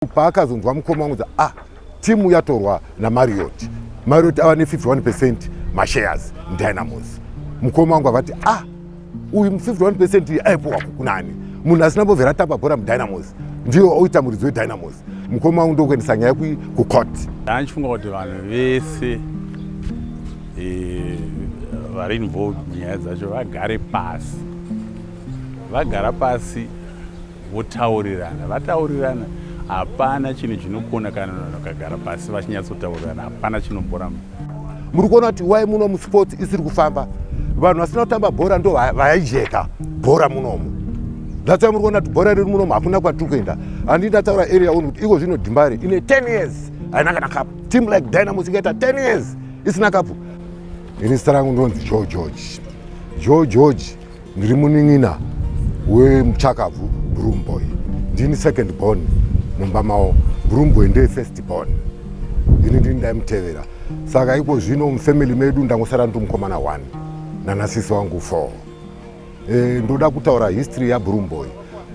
Paakazonzwa mukoma wangu ah, timu yatorwa naMarriott, Marriott ava ne51% mashares Dynamos. Mukoma wangu avati, ah, uyu 51% aipuwa kunani? Munhu asina mbobvera atamba bhora muDynamos ndiyo oita muridzi weDynamos. Mukoma wangu ndokuendesa nyaya kucourt. Andichifunga kuti vanhu vese vari involved munyaya dzacho vagare pasi, vagara pasi votaurirana, vataurirana, hapana chinhu chinokona kana vanhu vakagara pasi vachinyatsotaurirana, hapana chinomboramba. Muri kuona kuti wai muno musports isiri kufamba, vanhu vasina kutamba bhora ndo vaijeka bhora munomu. That's why muri kuona kuti bhora riri munomu hakuna kwatiri kuenda. Handii ndataura area one kuti iko zvino Dembare ine 10 years haina kana cup. Team like Dynamos ingaita 10 years isina cup. Ini zita rangu ndonzi Joe George. Joe George, ndiri munin'ina wemuchakabvu Broomboy. Ndini second born mumba mavo. Broomboy ndeye first born, ini ndini ndaimutevera. Saka iko zvino mufamily medu ndangosara ndiri mukomana 1 nanasisi wangu 4. Ndoda kutaura history yaBroomboy.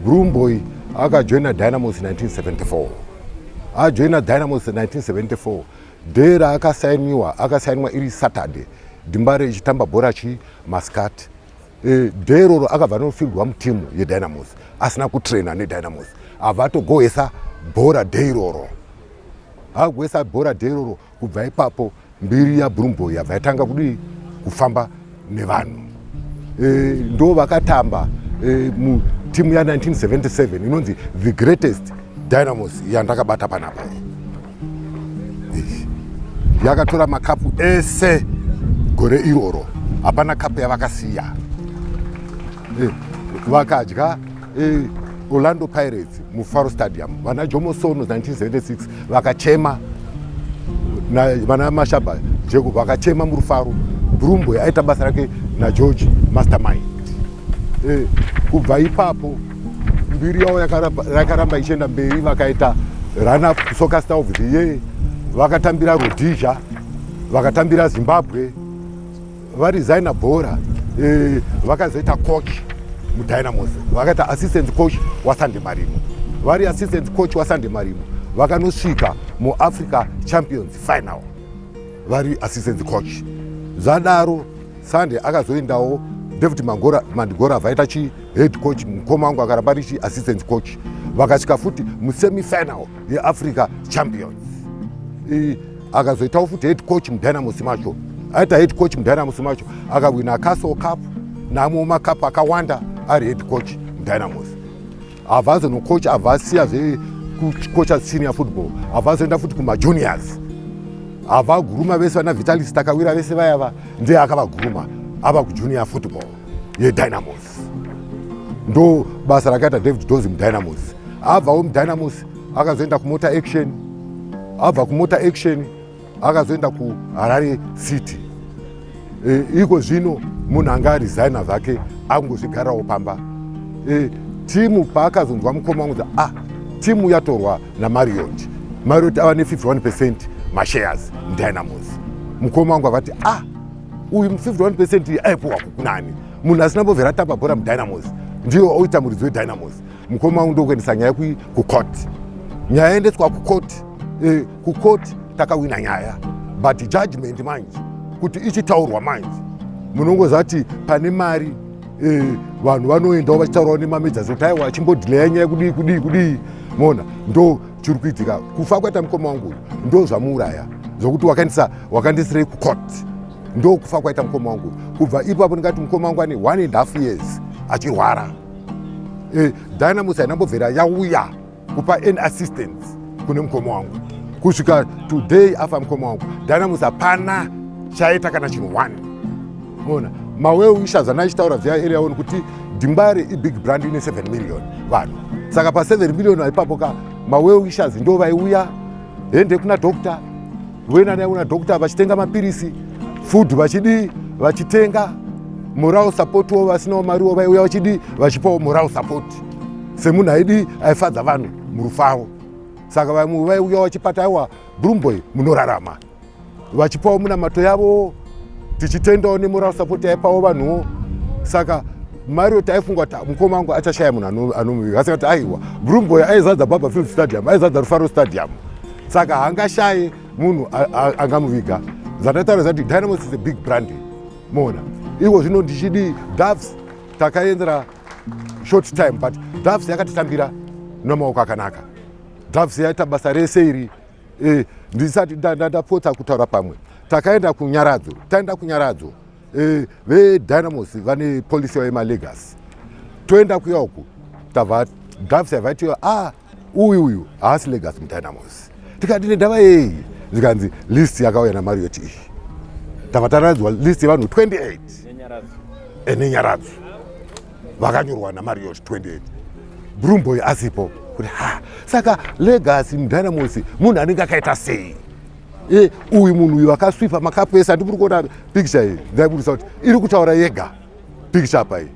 Broomboy akajoina Dynamos 1974. Ajoina Dynamos 1974, day raakasainiwa, akasainiwa iri Saturday, Dembare ichitamba bhora chi masikati. Day roro akabva anofieldwa mutimu yeDynamos asina kutraina neDynamos, abva atogohesa bhora day roro. Agohesa bhora day roro, kubva ipapo mbiri yaBroomboy yabva yatanga kudii? Kufamba nevanhu. Ndo vakatamba mutimu ya1977 inonzi the greatest Dynamos yandakabata panapa. Yakatora makapu ese gore iroro, hapana kapu yavakasiya. Vakadya Orlando Pirates muRufaro Stadium. Vana Jomo Sono 1976 vakachema, vana Mashaba Jacob vakachema muRufaro. Broomboy aita basa rake naGeorge Mastermind. Kubva ipapo mbiri yavo yakaramba ichienda mberi. Vakaita run up Soccer Star of the Year, vakatambira Rhodesia, vakatambira Zimbabwe. Varizaina bhora, vakazoita coach muDynamos, vakaita assistant coach waSunday Marimo. Vari assistant coach waSunday Marimo, vakanosvika muAfrica Champions final vari assistant coach. Zvadaro Sunday akazoendawo, David Mandigora vaita chi head coach, mukoma wangu akaramba richi assistant coach. Vakasvika futi musemifinal yeAfrica Champions. Akazoitawo futi head coach muDynamos macho. Aita head coach muDynamos macho, akawina Castle Cup naamwewo makapu akawanda ari head coach muDynamos. Abva azonocoach, abva asiya zvekucoacha senior football, abva azoenda futi kumajuniors, abva aguruma vese vana Vitalis Takawira vese vayava, ndiye akavaguruma ava kujunior football yeDynamos. Ndo basa rakaita David Dozi muDynamos. Abvawo muDynamos akazoenda kuMotor Action. Abva kuMotor Action akazoenda kuHarare City. Iko zvino munhu anga aresigna zvake, akungozvigarawo pamba. Timu paakazonzwa mukoma wangu, ah, timu yatorwa naMarriott, Marriott ava ne51% mashares Dynamos. Mukoma wangu avati, ah, uyu 51% aipuwa kunani? Munhu asina mbobvera atamba bhora muDynamos ndiyo oita muridzi weDynamos. Mukoma wangu ndokuendesa nyaya kucourt. Nyaya yaendeswa kucourt, kucourt takawina nyaya, but judgment manje kuti ichitaurwa manje, munongozati pane mari, vanhu vanoendawo vachitaurawo nemamejasi kuti aiwa, achimbodhileya nyaya kudii kudii kudii. Mona ndo chiri kuitika. Kufa kwaita mukoma wangu uyu ndo zvamuuraya, zvokuti wakandisirei kucourt. Ndo kufa kwaita mukoma wangu. Kubva ipapo ndingati mukoma wangu ane 1.5 years achirwara. Dynamos hainambobvera yauya kupa an assistance kune mukoma wangu. Kusvika today afa mukoma wangu, Dynamos hapana chaita kana chinhu one. Mona mawell wishers ana achitaura via area one kuti Dembare ibig brand ine 7 million vanhu, saka pa7 million ipapo ka mawell wishers ndo vaiuya hende kuna doctor wenana kuna doctor vachitenga mapirisi, food vachidii, vachitenga moral support wo. Vasinawo mariwo vaiuya vachidii, vachipawo moral support semunhu aidii, aifadza vanhu murufaro. Saka vamwe vaiuya vachipata, aiwa, Broomboy munorarama, vachipawo munamato yavo, tichitendawo nemoral support yaipawo vanhuwo. Saka Marriott aifunga kuti mukoma wangu achashaya munhu anomuviga, asi kuti aiwa, Broomboy aizadza Barbourfield Stadium, aizadza Rufaro Stadium, saka haangashaye munhu angamuviga. Zvandataura zati Dynamos is a big brand. Moona iko zvino ndichidi Doves takaendera short time, but Doves yakatitambira namaoko akanaka. Doves yaita basa rese iri. Ndisati ndapotsa kutaura pamwe, takaenda kunyaradzo, taenda kunyaradzo, veDynamos vane policy yavo yemalegacy. Toenda kuya uku, tabva Doves yavaitiwa, ah, uyu haasi legacy muDynamos. Tikati, "Ndendava yei?" Zvikanzi list yakauya naMariot iyi. Tabva taradzwa list yevanhu 28 nenyaradzo vakanyorwa naMariot 28, Broomboy asipo. Kuti ha, saka legacy muDynamos munhu anenge akaita sei? Uyu munhu uyu akaswipa makapu ese. Handiburi kuona picture iyi, ndaibudisa kuti iri kutaura yega picture apa iyi,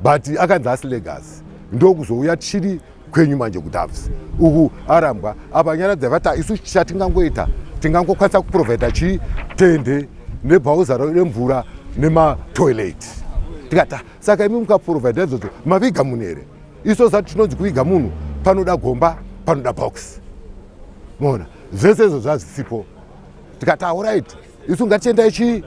but akanzi asi legacy. Ndokuzouya tichiri kwenyu manje kuDoves uku, arambwa apa. Nyaradza vati, isu chatingangoita, tingangokwanisa kuprovhaida chii, tende nebhauza remvura nematoilet. Tikati, saka imi mukaprovhaida idzodzo, maviga munhu here? Iso zati tinonzi kuviga munhu panoda gomba, panoda box. Mona zvese izvo zvazisipo. Tikati, alright, isu ngatiendai chii,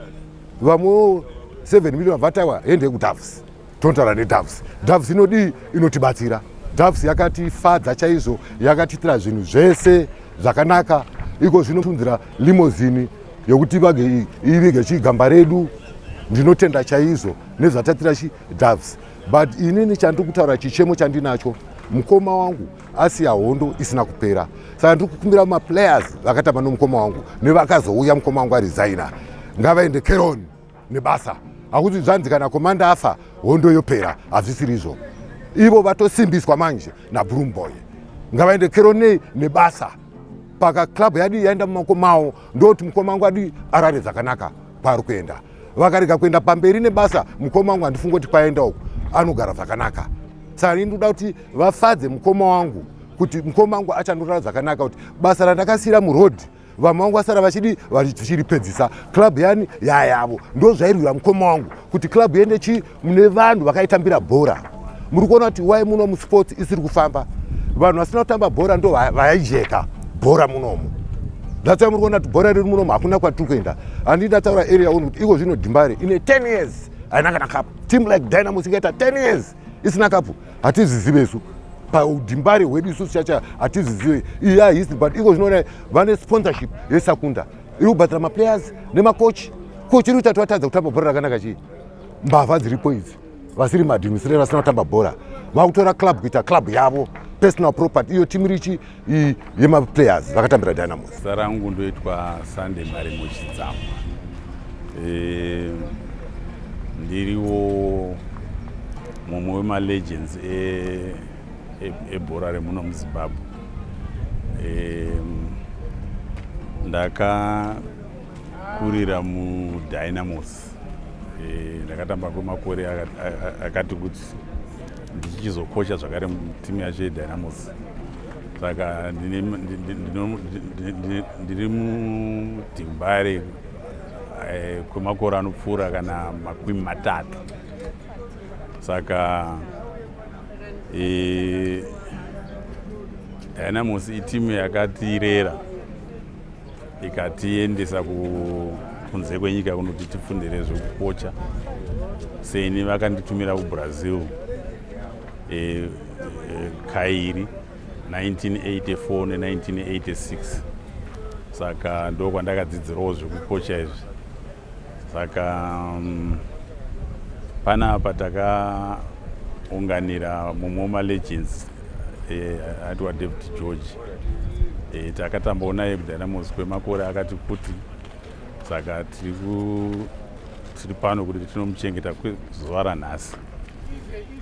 vamwewo 7 million. Vataiwa, hende kuDoves, tonotaura neDoves. Doves inodii? Inotibatsira. Doves yakatifadza chaizvo, yakatiitira zvinhu zvese zvakanaka. Iko zvino tunzira limousine yokuti vage ivige chigamba redu. Ndinotenda chaizvo nezvatatira chiDoves, but inini chandiri kutaura, chichemo chandinacho, mukoma wangu asiya hondo isina kupera. Saka ndiri kukumbira maplayers vakatamba nomukoma wangu nevakazouya mukoma wangu aresigna, ngavaende carry on nebasa. Hakuti zvanzi kana commander afa hondo yopera, hazvisiri izvo. Ivo vatosimbiswa manje naBroomboy, ngavaende carry on nebasa. Paka club yadi yaenda mumaoko mavo, ndoti mukoma wangu adi arare zvakanaka kwaari kuenda. Vakarega kuenda pamberi nebasa, mukoma wangu handifungi kuti kwaenda uku anogara zvakanaka. Saka ini ndoda kuti vafadze mukoma wangu, kuti mukoma wangu achandorara zvakanaka, kuti basa randakasiyira muroad, vamwe vangu vasara vachidi vachiripedzisa. Club yani yayavo, ndo zvairwira mukoma wangu, kuti club iende chi mune vanhu vakaitambira bhora. Muri kuona kuti wai muno musports isiri kufamba, vanhu vasina kutamba bhora ndo vaijeka bhora munomu. That's why muri kuona kuti bhora riri munomu hakuna kwatiri kuenda. Handii ndataura area ono kuti iko zvino Dembare ine 10 years haina kana cup. Team like Dynamos ingaita 10 years isina cup? Hatizvizive isu paudhimbare hwedu isusu, chacha hatizvizive iya history. But iko zvinoona vane sponsorship yeSakunda iri kubhadhara maplayers nemakochi. Kochi iri kutati vatadza kutamba bhora rakanaka chii? Mbavha dziripo idzi, vasiri maadministrator, vasina kutamba bhora, vakutora club kuita club yavo, personal property. Iyo timu richi yemaplayers vakatambira Dynamos. Zita rangu ndoitwa Sunday Marimo Chidzambwa. Ndiriwo mumwe wemalegends ebhora remuno muZimbabwe. Ndakakurira muDynamos. Ndakatamba kwemakore akati kuti, ndichizokocha zvakare mutimu yacho yeDynamos. Saka ndiri muDembare kwemakore anopfuura kana 30. Saka Dynamos itimu yakatirera, ikatiendesa kunze kwenyika kunoti tifundire zvekukocha. Seni vakanditumira kuBrazil kairi, 1984 ne1986. Saka ndo kwandakadzidzirawo zvekukocha izvi. Saka panapa takaunganira mumwe wemalegends aitwa David George. Takatambawo naye kuDynamos kwemakore akati kuti. Saka tiri pano kuti tinomuchengeta kwezuva ranhasi,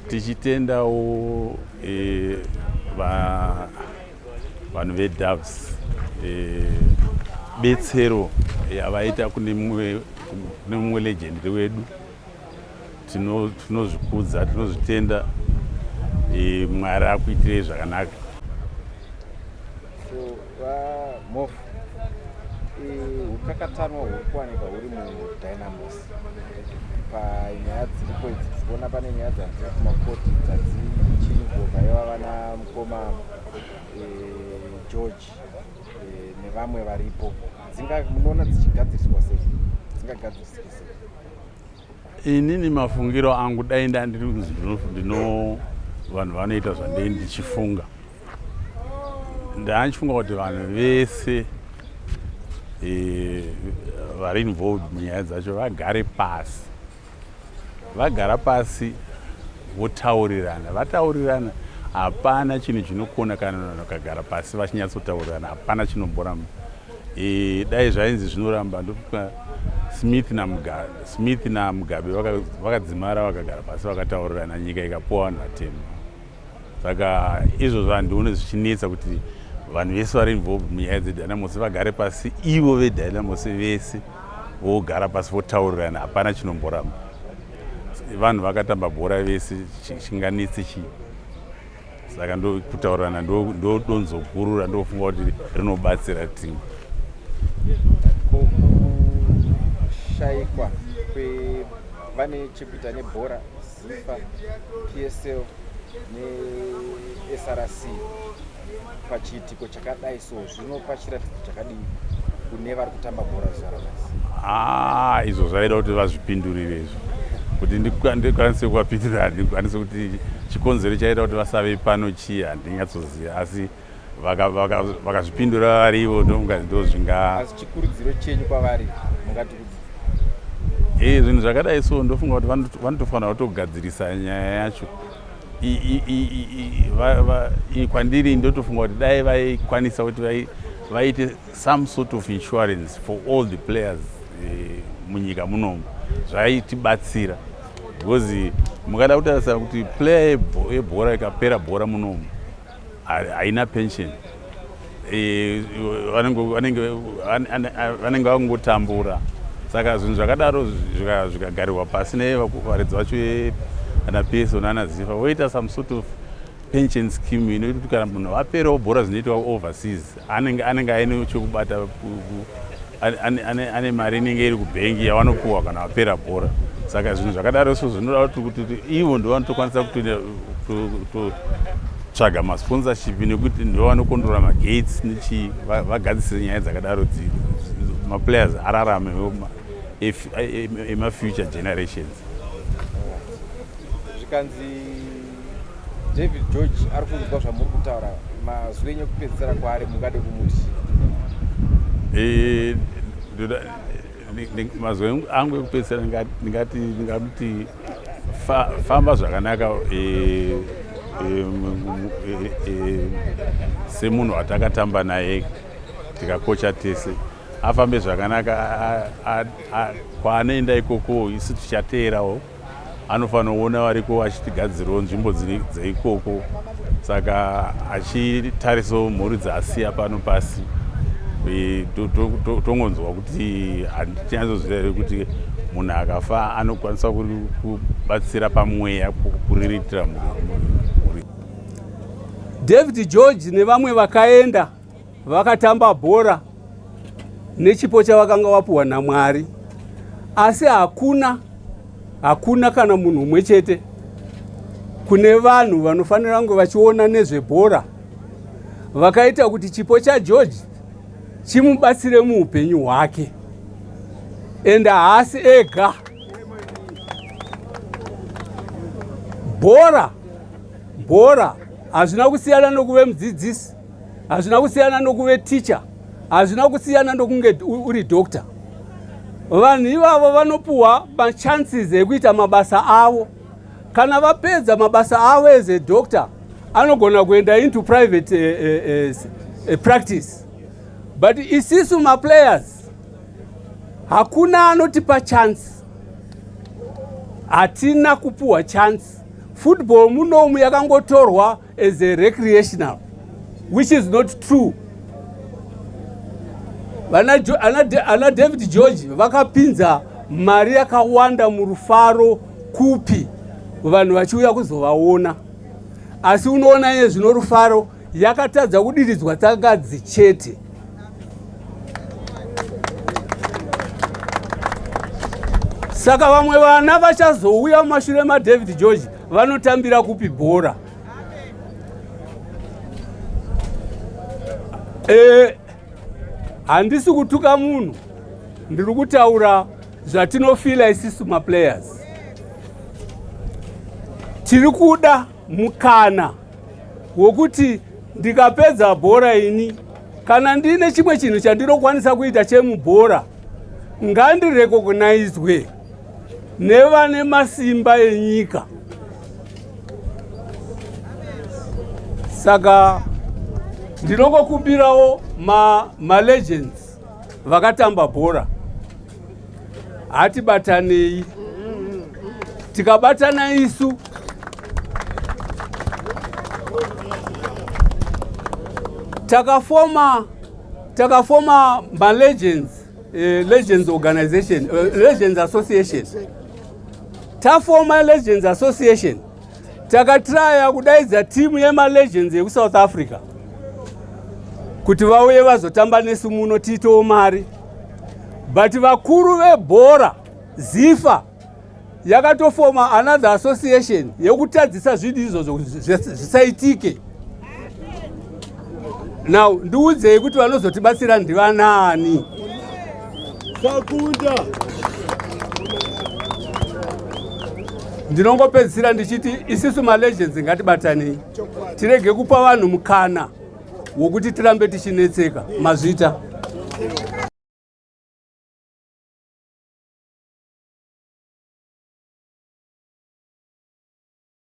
tichitendawo vanhu veDoves, betsero yavaita kune mumwe legend wedu. Tinozvikudza, tinozvitenda. Mwari akuitirei zvakanaka. So, vaMhofu, Ukakatanwa huri kuwanikwa huri muDynamos panyaya dziripo idzi, tikuona pane nyaya dzadziri kumakoti dzadzichiinvolva iva vana mukoma George nevamwe varipo, munoona dzichigadziriswa sei? Dzingagadzirisike sei? Inini mafungiro angu, dai ndandiri kunzi ndino vanhu vanoita zvandei ndichifunga, ndandichifunga kuti vanhu vese vari involved munyaya dzacho vagare pasi. Vagara pasi, votaurirana. Vataurirana, hapana chinhu chinokona kana vanhu vakagara pasi vachinyatsotaurirana, hapana chinomboramba. Dai zvainzi zvinoramba, ndofunga Smith naMugabe, Smith naMugabe vakadzimara vakagara pasi, vakataurirana, nyika ikapuwa vanhu vatema. Saka izvozvo handione zvichinetsa kuti vanhu vese vari involved munyaya dzeDynamos vagare pasi, ivo veDynamos vese vogara pasi votaurirana, hapana chinomboramba. Vanhu vakatamba bhora vese, chinganetse chii? Saka ndokutaurirana ndo donzo guru randofunga kuti rinobatsira timu. Kushayikwa kwevane chekuita nebhora, ZIFA, PSL neSRC, pachiitiko chakadai so, zvinopa chiratidzo chakadii kune vari kutamba bhora zuva ranhasi? Ah, izvo zvaida kuti vazvipindurire izvo. Kuti ndikwanise kuvapindura, handikwanise kuti chikonzero chaita kuti vasave pano chii, handinyatsoziva, asi vakazvipindura varivo, ndofunga ndozvinga. Asi chikurudziro chenyu kwavari mungati kudii? Zvinhu zvakadai so, ndofunga kuti vanotofanira kutogadzirisa nyaya yacho. Kwandiri ndotofunga kuti dai vaikwanisa kuti vaite some sort of insurance for all the players munyika munomu, zvaitibatsira, because mukada kutarisa kuti player yebhora ikapera bhora munomu haina pension, vanenge vangotambura. Saka zvinhu zvakadaro zvikagarirwa pasi nevaridzi vacho, ana PSL nana ZIFA, voita some sort of pension scheme inoita kuti kana munhu aperawo bhora, zvinoitwa overseas, anenge aine chekubata, ane mari inenge iri kubhengi yavanopuhwa kana vapera bhora. Saka zvinhu zvakadaro so zvinoda kuti ivo ndo vanotokwanisa kutotsvaga masponsorship, nekuti ndo vanocontrola magates nechii, vagadzise nyaya dzakadaro, maplayers ararame emafuture generations. Zvikanzi David George ari kunzwa zvamuri kutaura, mazwi enyu ekupedzisira kwaari mungade kumuti? Mazwi angu ekupedzisira, ndingati ndingamuti famba zvakanaka semunhu watakatamba naye, tikakocha tese. Afambe zvakanaka kwaanoenda ikoko, isu tichateerawo. Anofanira kuona variko vachitigadzirawo nzvimbo dzeikoko, saka achitarisawo mhuri dzaasiya pano pasi. Tongonzwa kuti, handinyatsoziva here kuti munhu akafa anokwanisa kubatsira pamweya kuriritira mhuri. David George nevamwe vakaenda vakatamba bhora nechipo chavakanga vapuhwa naMwari, asi hakuna kana munhu umwe chete kune vanhu vanofanira kunge vachiona nezvebhora vakaita kuti chipo chaGeorge chimubatsire muupenyu hwake. Ende haasi ega. Bhora hazvina kusiyana nokuve mudzidzisi, hazvina kusiyana nokuve ticha, hazvina kusiyana nokunge uri doctor. Vanhu ivavo vanopuhwa machances ekuita mabasa avo. Kana vapedza mabasa avo as a doctor, anogona kuenda into private practice, but isisu maplayers hakuna anotipa chance, hatina kupuhwa chance. Football munomu yakangotorwa as a recreational, which is not true. Ana David George vakapinza mari yakawanda murufaro kupi, vanhu vachiuya kuzovaona, asi unoona iye zvino Rufaro yakatadza kudiridzwa tsangadzi chete. Saka vamwe vana vachazouya mumashure maDavid George vanotambira kupi bhora? E, handisi kutuka munhu, ndiri kutaura zvatinofila isisu maplayers. Tiri kuda mukana wokuti ndikapedza bhora ini, kana ndiine chimwe chinhu chandinokwanisa kuita chemubhora, ngandirekognizwe nevane masimba enyika. Saka ndinongokumbirawo malegends vakatamba bhora, hatibatanei. Tikabatana isu takafoma malegends, legends organization, legends association. Tafoma legends association, takatraya kudaidza timu yemalegends yekuSouth Africa kuti vauye vazotamba nesu muno tiitewo mari, but vakuru vebhora, ZIFA yakatofoma another association yekutadzisa zvinhu izvozvo zvisaitike. Now ndiudzei kuti vanozotibatsira ndivanaani? Sakunda. Ndinongopedzisira ndichiti isisu malegends ngatibatanei, tirege kupa vanhu mukana wokuti tirambe tichinetseka. Mazvita.